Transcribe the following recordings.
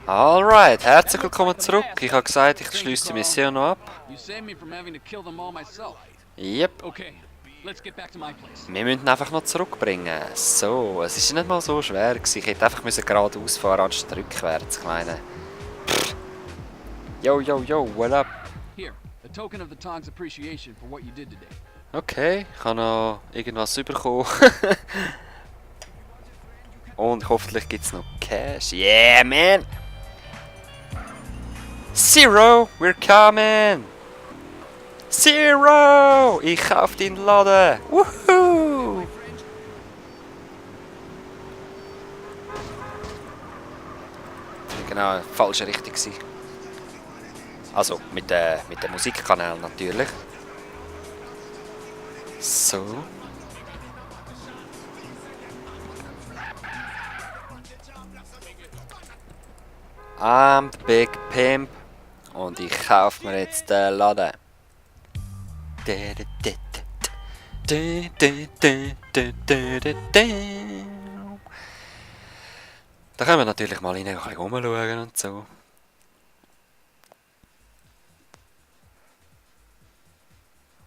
Alright, herzlich willkommen zurück. Ich habe gesagt, ich schließe die Mission noch ab. Yep. Wir müssen ihn einfach noch zurückbringen. So, es ist nicht mal so schwer gewesen. Ich hätte einfach geradeaus fahren anstatt rückwärts, ich meine. Yo, yo, yo, what up? Okay, ich habe noch irgendwas bekommen. Und hoffentlich gibt es noch Cash. Yeah, man! Zero, we're coming! Zero! Ich kauf deinen Laden! Woohoo! Genau, falsche Richtung gewesen. Also, mit dem Musikkanal natürlich. So. I'm the Big Pimp und ich kaufe mir jetzt den Laden. Da können wir natürlich mal rein rumschauen und so.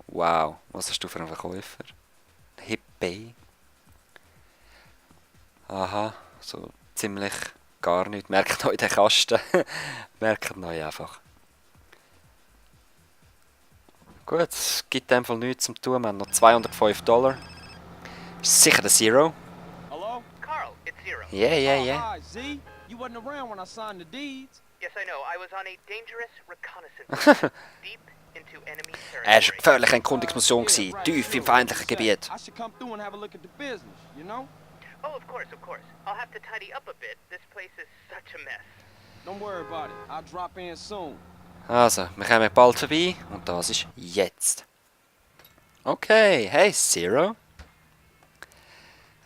Wow, was hast du für einen Verkäufer? Hippie. Aha, so ziemlich gar nichts. Merkt euch den Kasten. Merkt euch einfach. Gut, es gibt in dem Fall nichts zum tun. Wir haben noch $205. Ist sicher der Zero. Hello? Carl, it's Zero. Yeah. Hi, Z. You wasn't around when I signed the deeds. Yes, I know. I was on a dangerous reconnaissance deep into enemy Es war territory. eine gefährliche Erkundungsmission, tief im feindlichen Gebiet. I should come through and have a look at the business, you know? Oh, of course, of course. I'll have to tidy up a bit. This place is such a mess. Don't worry about it. I'll drop in soon. Also, wir kommen bald vorbei und das ist jetzt. Okay, hey Zero.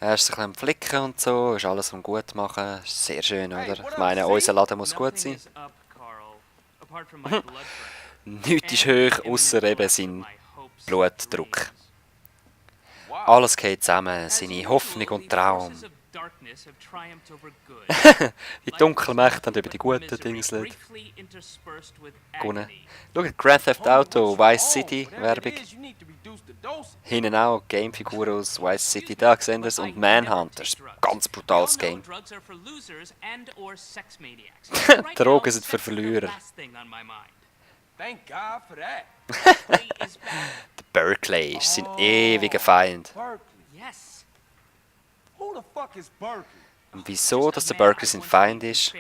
Er ist ein bisschen am Flicken und so, ist alles am gut machen, ist sehr schön, oder? Ich meine, unser Laden muss gut sein. Nichts ist hoch, außer eben sein Blutdruck. Alles geht zusammen, seine Hoffnung und Traum. Die dunklen Mächte haben über die guten Dinge gewonnen. Schaut, Grand Theft Auto, Vice City, Werbung. Hinten auch Gamefiguren aus Vice City, Darksiders und Manhunters. Ganz brutales Game. Drogen sind für Verlierer. Thank God for that. Der Berkeley ist sein ewiger Feind. Berkeley. Who the fuck is Berkeley? Und wieso, dass der Berkeley sein Feind ist?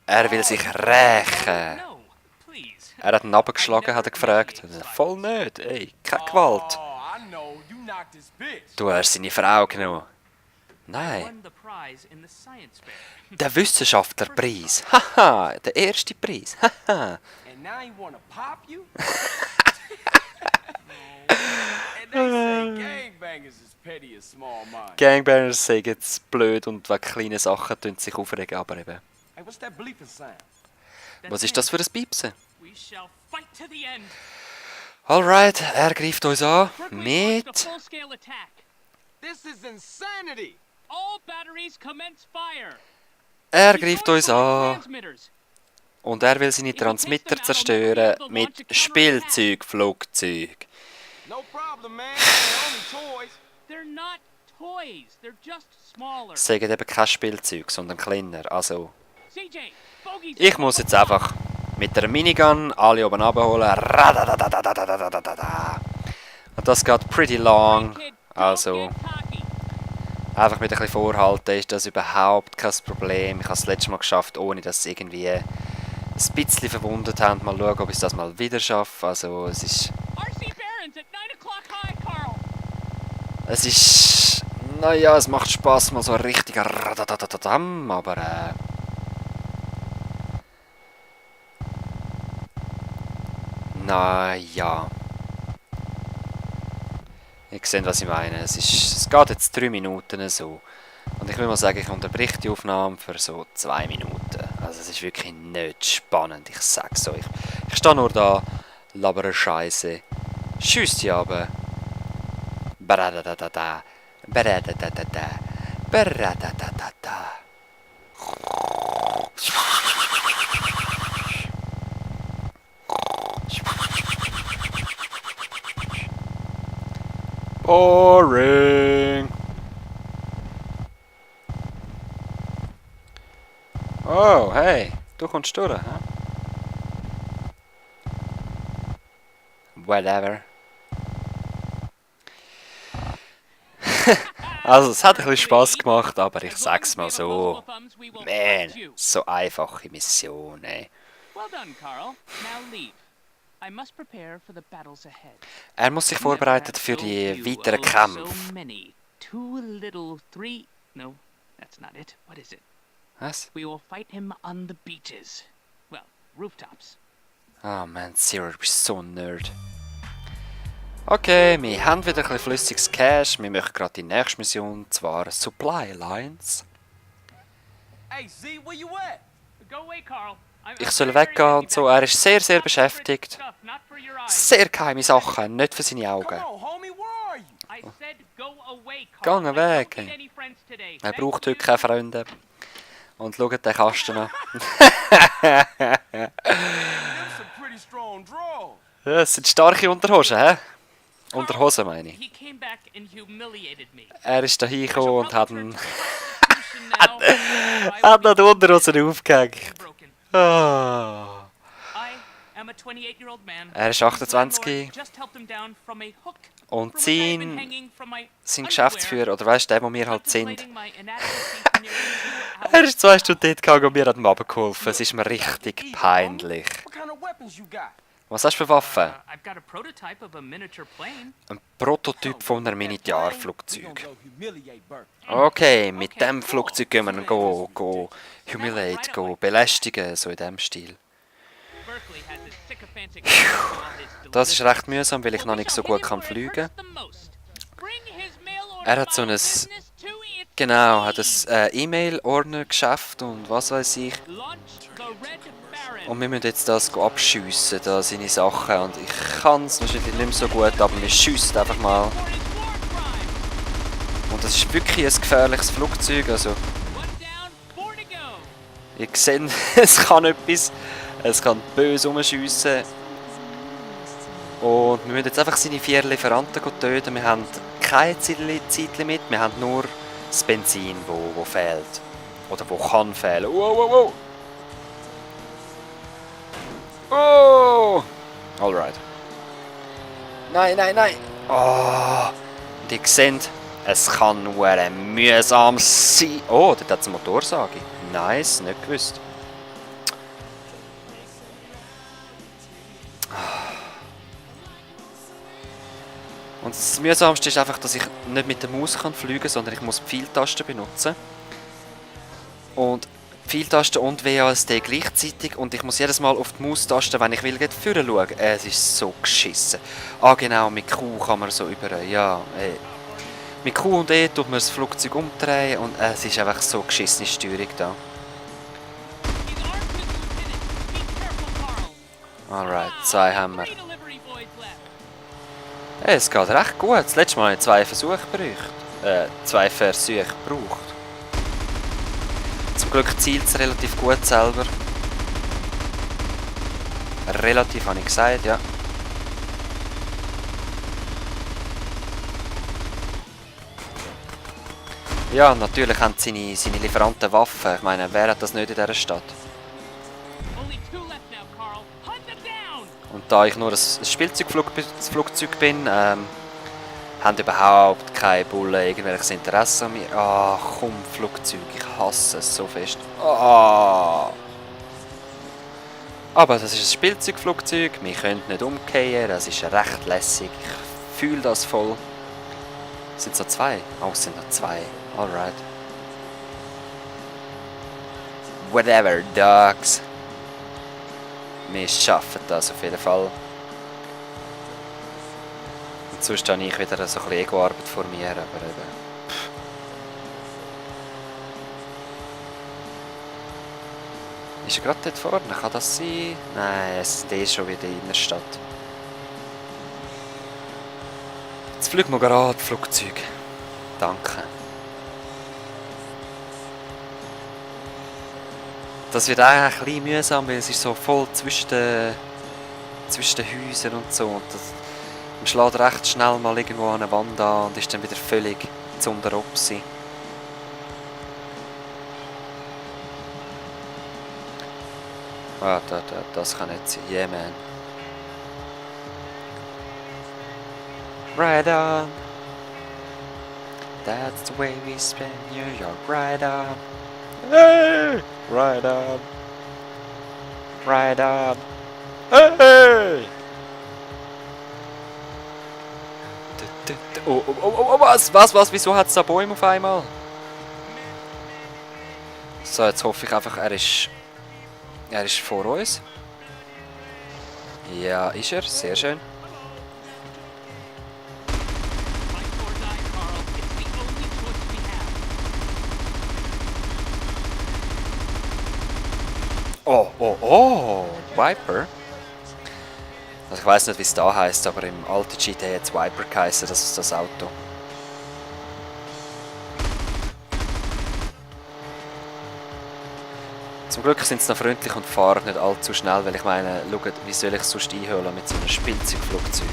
Er will sich rächen. Er hat ihn abgeschlagen, hat er gefragt. Voll nicht, ey, keine Gewalt. Oh, I know. You knocked his bitch. Du hast seine Frau genommen. Nein, der Wissenschaftlerpreis. Haha, der erste Preis. Haha. And now you wanna pop you? And they say gangbangers is petty and small minded. Gangbangers sagen jetzt blöd und wegen kleinen Sachen tun sich aufregen, aber eben. Hey, what's that bleeping sound? Was ist das für ein Piepsen? Alright, er greift uns an mit... This is insanity. Er greift uns an und er will seine Transmitter zerstören mit Spielzeugflugzeug. No problem, man. They're only toys. Es sagen eben kein Spielzeug, sondern kleiner. Also, ich muss jetzt einfach mit der Minigun alle oben abholen. Und das geht pretty long. Also, einfach mit ein bisschen vorhalten ist das überhaupt kein Problem. Ich habe es das letzte Mal geschafft, ohne dass es irgendwie ein bisschen verwundet haben. Mal schauen, ob ich das mal wieder schaffe. Also, es ist... Naja, es macht Spaß, mal so ein richtiger Radadadadam, aber naja. Ihr seht, was ich meine. Es geht jetzt 3 Minuten so. Und ich will mal sagen, ich unterbreche die Aufnahme für so 2 Minuten. Also es ist wirklich nicht spannend, ich sag's euch. Ich stehe nur da, labere Scheiße, schieße die runter. Bradadadada, bradadadada, Bradadadada. Boring. Oh, hey, du kommst durch, hä? Whatever. Also, es hat ein bisschen Spass gemacht, aber ich sag's mal so. Man, so einfache Mission, ey. Well done, Carl. Now leave. I must prepare for the battles ahead. Er muss sich vorbereiten für die weiteren Kämpfe. So many. Too little. Three. No, that's not it. What is it? Was? We will fight him on the beaches. Well, rooftops. Oh man, Zero, du bist so ein Nerd. Okay, wir haben wieder ein bisschen flüssiges Cash. Wir möchten gerade die nächste Mission, zwar Supply Lines. Hey, Z, where you at? Go away, Carl. Ich soll weggehen und so. Er ist sehr, sehr beschäftigt. Sehr geheime Sachen, nicht für seine Augen. Come on, homie, where are you? I said go away, Geh Carl. weg. I don't need any friends today. Er Thanks braucht for heute your keine Freunde. Und schaut den Kasten an. Them some pretty strong draws. Ja, das sind starke Unterhosen, hä? Unterhosen meine ich. He came back and humiliated me. Er ist da hingekommen und hat ihn Hat hat noch die Unterhosen aufgehängt. Ah. Er ist 28 Und sein Geschäftsführer, oder weißt du, der, wo wir halt sind, er ist 2 Stunden dort gegangen und mir hat ihm abgeholfen. Es ist mir richtig peinlich. What kind of weapons you got? Was hast du für Waffen? Ein Ein Prototyp von einem We Militärflugzeug. gonna go humiliate Burke. Okay, mit dem Flugzeug gehen wir go humiliate, go belästigen, so in dem Stil. Das ist recht mühsam, weil ich noch nicht so gut kann fliegen. Er hat so ein, genau, hat ein E-Mail-Ordner-Geschäft und was weiß ich. Und wir müssen jetzt das abschiessen, da seine Sachen. Und ich kann es wahrscheinlich nicht mehr so gut, aber wir schiessen einfach mal. Und das ist wirklich ein gefährliches Flugzeug, also ihr seht, es kann etwas, es kann böse rumschiessen. Und wir müssen jetzt einfach seine 4 Lieferanten töten. Wir haben kein Zeitlimit, wir haben nur das Benzin, wo fehlt. Oder wo kann fehlen. Wow. Oh! Alright. Nein. Oh! Und ihr seht, es kann nur mühsam sein. Oh, dort hat es eine Motorsage. Nice, nicht gewusst. Und das Mühsamste ist einfach, dass ich nicht mit der Maus fliegen kann, sondern ich muss die Pfeiltaste benutzen. Und Pfeiltaste und WASD gleichzeitig und ich muss jedes Mal auf die Maustaste, wenn ich will, vorne schauen. Es ist so geschissen. Ah genau, mit Q kann man so ja. Mit Q und E tut man das Flugzeug umdrehen und es ist einfach so geschissene Steuerung da. Alright, 2 haben wir. Hey, es geht recht gut. Das letzte Mal habe ich 2 Versuche gebraucht. 2 Versuche gebraucht. Zum Glück zielt es relativ gut selber. Relativ, habe ich gesagt, ja. Ja, natürlich haben seine Lieferanten Waffen. Ich meine, wer hat das nicht in dieser Stadt? Und da ich nur ein Spielzeugflugzeug bin, haben überhaupt keine Bullen irgendwelches Interesse an mir. Ah, komm, Flugzeug, ich hasse es so fest. Ah. Aber das ist ein Spielzeugflugzeug, wir können nicht umkehren, das ist recht lässig. Ich fühle das voll. Sind es noch 2? Oh, es sind noch 2. Alright. Whatever, Dogs. Wir schaffen das auf jeden Fall. Und sonst habe ich wieder so ein bisschen Ego-Arbeit vor mir, aber eben. Ist er gerade dort vorne? Kann das sein? Nein, es ist schon wieder in der Stadt. Jetzt fliegen wir gerade Flugzeug. Danke. Das wird eigentlich ein bisschen mühsam, weil es ist so voll zwischen den Häusern und so. Und man schlägt recht schnell mal irgendwo an eine Wand an und ist dann wieder völlig zum Opsi. Ah, das kann nicht sein. Yeah, man. Right on. That's the way we spend New York. Right on. Hey! Right on. Right on. Hey! Oh, was? Wieso hat es da Bäume auf einmal? So, jetzt hoffe ich einfach, er ist vor uns. Ja, ist er. Sehr schön. Oh, Viper. Also ich weiß nicht, wie es da heißt, aber im alten GTA hat es Viper geheißen, das ist das Auto. Zum Glück sind sie noch freundlich und fahren nicht allzu schnell, weil ich meine, schaut, wie soll ich es sonst einholen mit so einem Spielzeugflugzeug?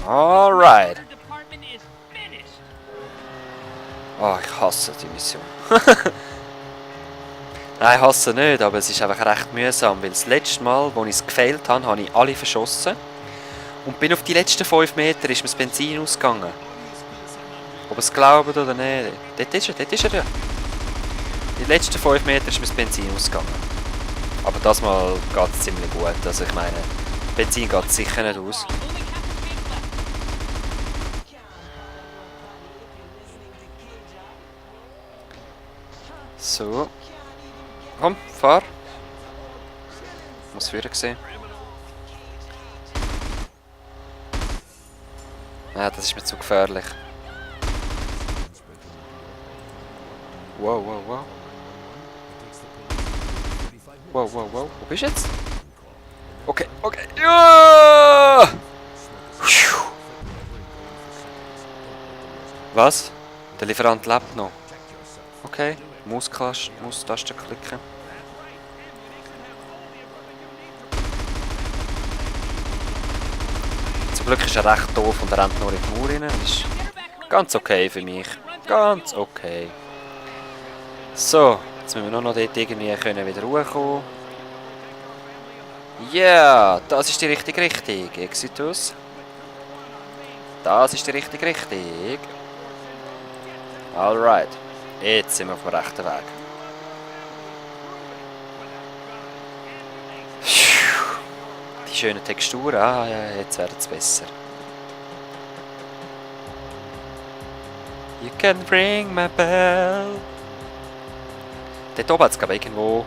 Alright. Oh, ich hasse die Mission. Nein, ich hasse nicht, aber es ist einfach recht mühsam, weil das letzte Mal, als ich es gefailt habe, habe ich alle verschossen. Und bin auf die letzten 5 Meter, ist mir das Benzin ausgegangen. Ob ihr es glaubt oder nicht. Dort ist er ja. Die letzten 5 Meter ist mir das Benzin ausgegangen. Aber das Mal geht es ziemlich gut. Also ich meine, Benzin geht sicher nicht aus. So. Komm, fahr. Muss wieder sehen. Ja, das ist mir zu gefährlich. Wow. Wow. Wo bist du jetzt? Okay. Ja! Was? Der Lieferant lebt noch. Okay. Maustaste klicken. Zum Glück ist er recht doof und er rennt nur in die Mauer rein. Das ist ganz okay für mich. Ganz okay. So, jetzt müssen wir nur noch dort irgendwie wieder hochkommen. Ja, yeah, das ist die richtige Richtung. Exitus. Das ist die richtige Richtung. Alright. Jetzt sind wir auf dem rechten Weg. Die schönen Texturen. Ah ja, jetzt wird es besser. You can ring my bell. Dort oben hat es, glaube ich, irgendwo...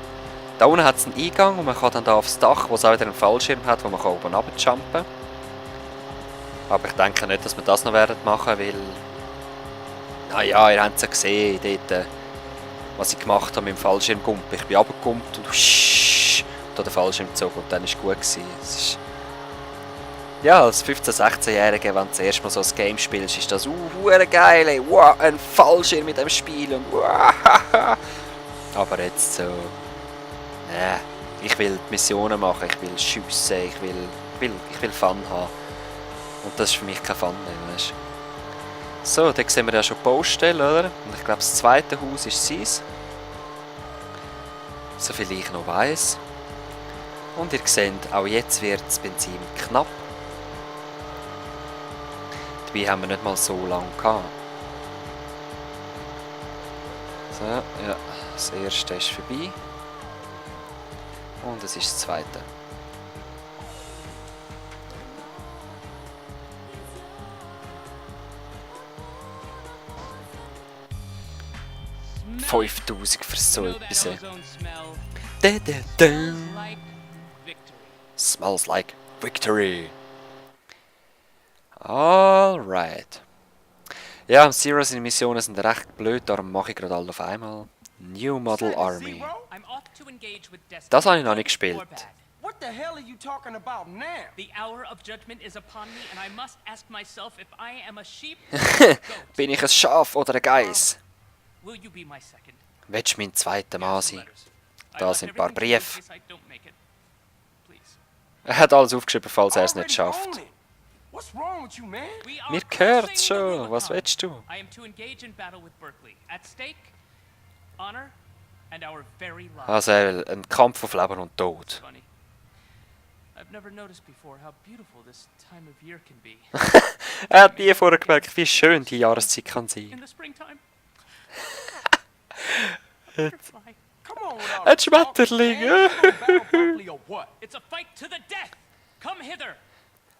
Da unten hat es einen Eingang und man kann dann da aufs Dach, wo es auch wieder einen Fallschirm hat, wo man oben runterjumpen kann. Aber ich denke nicht, dass wir das noch werden machen, weil... Naja, ihr habt es ja gesehen, dort, was ich gemacht habe mit dem Fallschirmgumpen. Ich bin runtergejumpt und da den Fallschirm gezogen und dann war es gut gewesen. Es ist ja, als 15-, 16-Jähriger, wenn du das erste Mal so ein Game spielst, ist das geil, ey. Wow, ein Fallschirm mit dem Spiel und aber jetzt so... ich will die Missionen machen, ich will schiessen, ich will Fun haben. Und das ist für mich kein Fun mehr, weißt du. So, da sehen wir ja schon die Baustelle, oder? Und ich glaube, das zweite Haus ist seins. Soviel ich noch weiss. Und ihr seht, auch jetzt wird das Benzin knapp. Dabei haben wir nicht mal so lange gehabt. So, ja, das erste ist vorbei. Und es ist das zweite. Smell it. 5000 für so You know that etwas. ozone smell? Da. Like victory. Smells like victory. Alright. Ja, am Zero seine Missionen sind recht blöd, darum mache ich gerade alle auf einmal. New Model Army. I'm off to engage with Destiny. Das habe ich noch nicht Good or gespielt. bad? What What the hell are you talking about now? The hour of judgment is upon me, and I must ask myself if I am a sheep or a goat. Bin ich ein Schaf oder ein Geiss? Will you be my second? Willst du mein zweiter Mann Here's the sein? letters. I Da left sind ein paar everything to you in Briefe. case I don't make it. Please. Er hat alles aufgeschrieben, falls er es nicht Already schafft. own it. What's wrong with you, man? We are Mir crossing gehört's the schon. Was Rubicon. willst du? I am to engage in battle with Berkeley. At stake, honor and our very lives. Also er will einen Kampf auf Leben und Tod. Funny. I've never noticed before how beautiful this time of year can be. Er hat nie vorher gemerkt, wie schön die Jahreszeit kann sein. In the springtime. Jetzt. Butterfly. Come on with all Ein the talk, Schmetterling. man. You gonna battle Berkeley or what? It's a fight to the death. Come hither.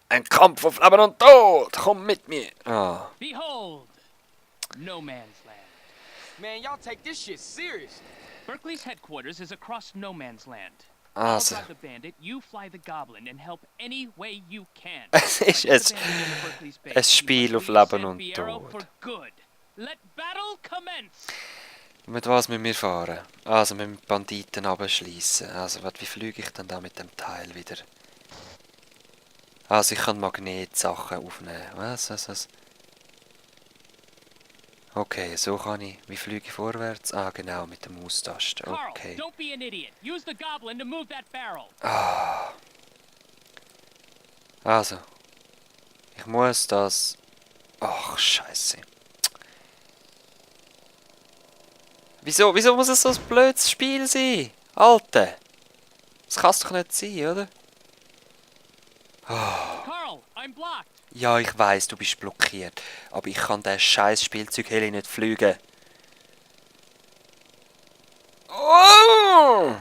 Ein Kampf auf Leben und Tod. Komm mit mir. Ah. Behold, no man's land. Man, y'all take this shit serious. Berkeley's headquarters is across no man's land. Also. I'll drive the bandit, you fly the goblin, and help any way you can. Es ist Get ein, the bandit into Berkeley's base. ein Spiel auf We must Leben leave und San Fierro for Tod. good. Let battle commence. Mit was müssen wir fahren? Also wir müssen Banditen abschließen. Also wie fliege ich denn da mit dem Teil wieder? Also ich kann Magnetsachen aufnehmen. Was? Okay, so kann ich. Wie fliege ich vorwärts? Ah genau, mit der Maustaste. Carl, Okay. don't be an idiot. Use the goblin to move that barrel. Also. Ich muss das... Ach, scheiße. Wieso muss es so ein blödes Spiel sein? Alter! Das kann es doch nicht sein, oder? Carl, I'm blocked. Ja, ich weiss, du bist blockiert. Aber ich kann das scheiß Spielzeug Heli nicht fliegen. Oh!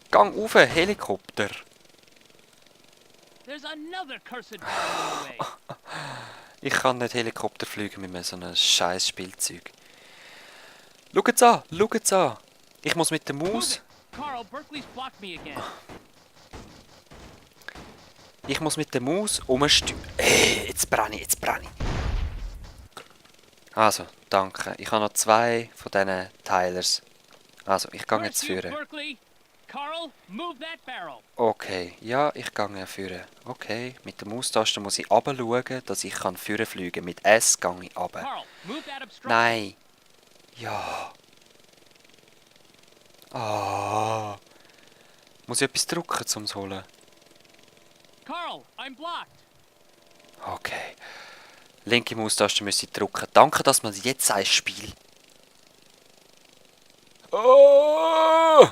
Gang rauf, Helikopter. There's another cursed barrel in the way. Ich kann nicht Helikopter fliegen mit so einem scheiß Spielzeug. Schaut's an! Ich muss mit der Move Maus... it. Carl, Berkeley's blocked me again. Ich muss mit der Maus umsteuern. Jetzt brenne ich. Also, danke. Ich habe noch 2 von diesen Teilers. Also, ich gehe jetzt Curse you, führen. Berkeley. Carl, move that barrel. Okay, ja, ich gehe führen. Okay, mit der Maustaste muss ich runterschauen, dass ich führen fliegen kann. Mit S gehe ich runter. Carl, move that obstruction. Nein. Ja. Ah. Muss ich etwas drücken, um es zu holen? Carl, I'm blocked. Okay. Linke Maustaste müsste ich drücken. Danke, dass man jetzt sagt, Spiel. Oh!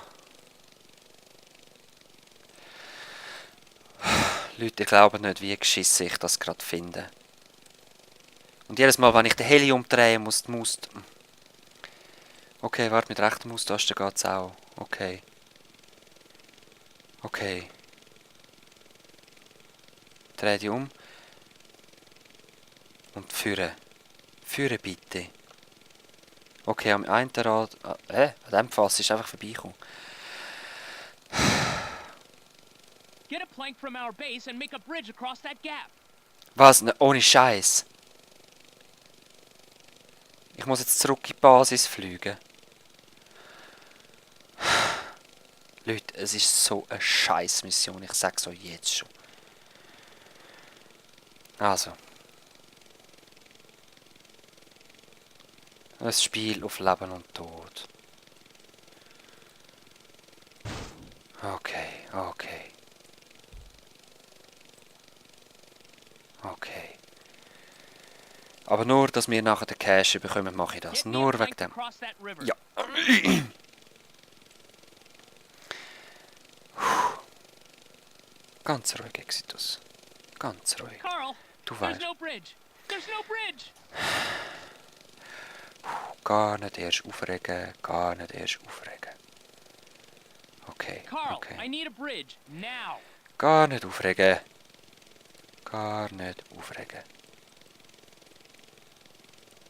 Leute, ich glaube nicht, wie geschissen ich das gerade finde. Und jedes Mal, wenn ich den Heli umdrehe, muss die Maus... Okay, warte, mit rechter Maustaste geht es auch. Okay. Okay. Dreh dich um. Und führen. Führen bitte. Okay, am einen Rad... an dem Fass ist einfach vorbeigekommen. Get a plank from our base and make a bridge across that gap. Was? Ne, ohne Scheiß. Ich muss jetzt zurück in die Basis fliegen. Leute, es ist so eine Scheiß-Mission. Ich sag's euch jetzt schon. Also. Ein Spiel auf Leben und Tod. Okay. Aber nur, dass wir nachher den Cash bekommen, mache ich das. Get me a Nur plank wegen dem. across that river. Ja. Ganz ruhig, Exitus. Ganz ruhig. Carl, Du there's weißt. no bridge. There's no bridge. Gar nicht erst aufregen. Okay, Carl, I okay. need a bridge now. Gar nicht aufregen.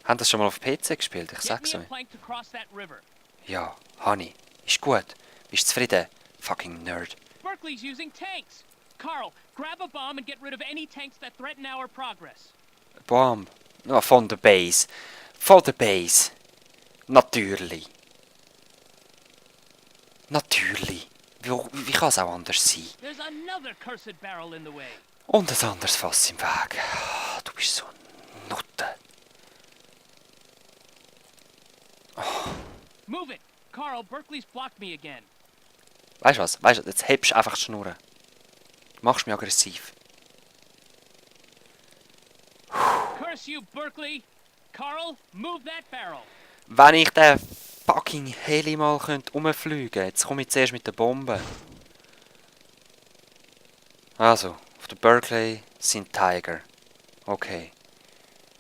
Haben das schon mal auf PC gespielt? Ich Get sag's me a euch. plank to cross that river. Ja, Honey. Ist gut. Bist zufrieden? Fucking Nerd. Berkeley's using tanks. Carl, grab a bomb and get rid of any tanks that threaten our progress. Bomb. Ja, von der Base. Von der Base. Natürlich. Wie kann es auch anders sein? There's another cursed barrel in the way. Und ein anderes Fass im Weg. Du bist so ein Nutte. Move it! Carl, Berkeley's blocked me again. Weißt du was? Weißt du, jetzt hebst du einfach die Schnurren. Du machst mich aggressiv. Curse you, Berkeley! Carl, move that barrel! Wenn ich den fucking Heli mal rumfliegen könnte. Jetzt komme ich zuerst mit der Bombe. Also, auf der Berkeley sind Tiger. Okay.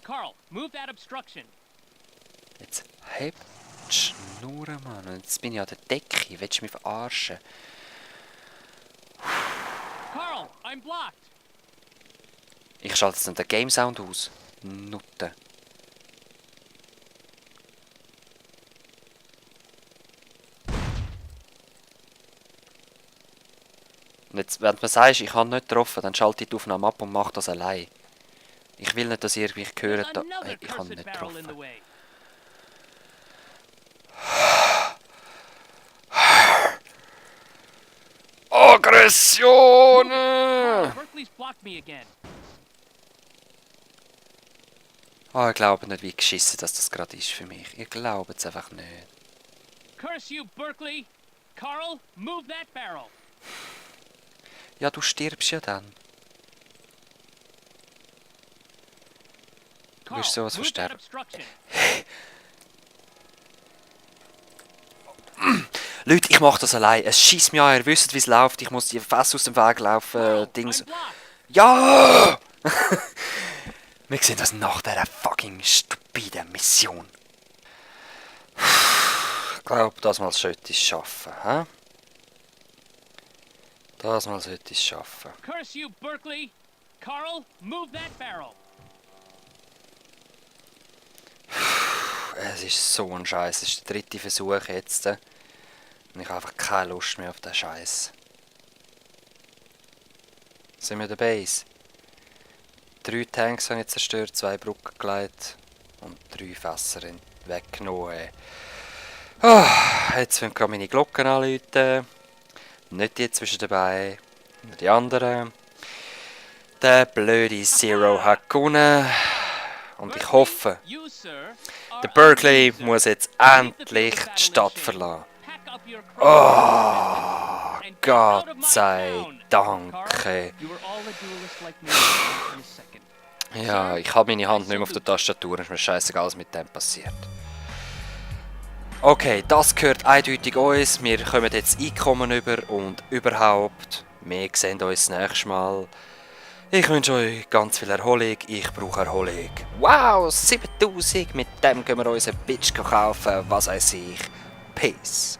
Carl, move that obstruction! Jetzt hebt die Schnurren, Mann. Und jetzt bin ich an der Decke. Willst du mich verarschen? Carl, I'm blocked! Ich schalte jetzt den Game Sound aus. Nutte. Und jetzt, wenn du mir sagst, ich habe nicht getroffen, dann schalte ich die Aufnahme ab und mache das allein. Ich will nicht, dass ihr mich There's hört, another ich habe cursed nicht barrel in the getroffen. way. Aggressionen! Berkeley's blocked me again. Oh, ich glaube nicht, wie geschissen das gerade ist für mich. Ich glaube es einfach nicht. Curse you, Berkeley! Carl, move that barrel! Ja, du stirbst ja dann. Carl, wirst sowas von move that sterben. obstruction! Leute, ich mache das allein. Es schießt mich an, ihr wisst, wie es läuft. Ich muss die Fässer aus dem Weg laufen. Carl, Dings. I'm blocked! Ja! Wir sehen das nach dieser fucking stupiden Mission. Ich glaube, das mal sollte ich es schaffen. Hä? Das mal sollte ich es schaffen. Curse you, Berkeley! Carl, move that barrel! Es ist so ein Scheiß. Es ist der dritte Versuch jetzt. Und ich habe einfach keine Lust mehr auf den Scheiß. Sind wir der Base? 3 Tanks habe ich zerstört, 2 Brücken gelegt und 3 Fässer weggenommen. Jetzt wollen gerade meine Glocken anrufen. Nicht die zwischen dabei, nur die anderen. Der blöde Zero hat gewonnen. Und ich hoffe, You, sir, are der Berkeley a loser. muss jetzt Leave the endlich field of die Stadt battle in verlassen. shame. Pack up your Oh, and get out of my Gott sei town. Dank. Carl, you were all a duelist like me in a second. Ja, ich habe meine Hand nicht mehr auf der Tastatur, ist mir scheißegal, was mit dem passiert. Okay, das gehört eindeutig uns. Wir kommen jetzt Einkommen über und überhaupt. Wir sehen uns das nächste Mal. Ich wünsche euch ganz viel Erholung. Ich brauche Erholung. Wow, 7000. Mit dem können wir uns ein Bitch kaufen. Was weiß ich. Peace.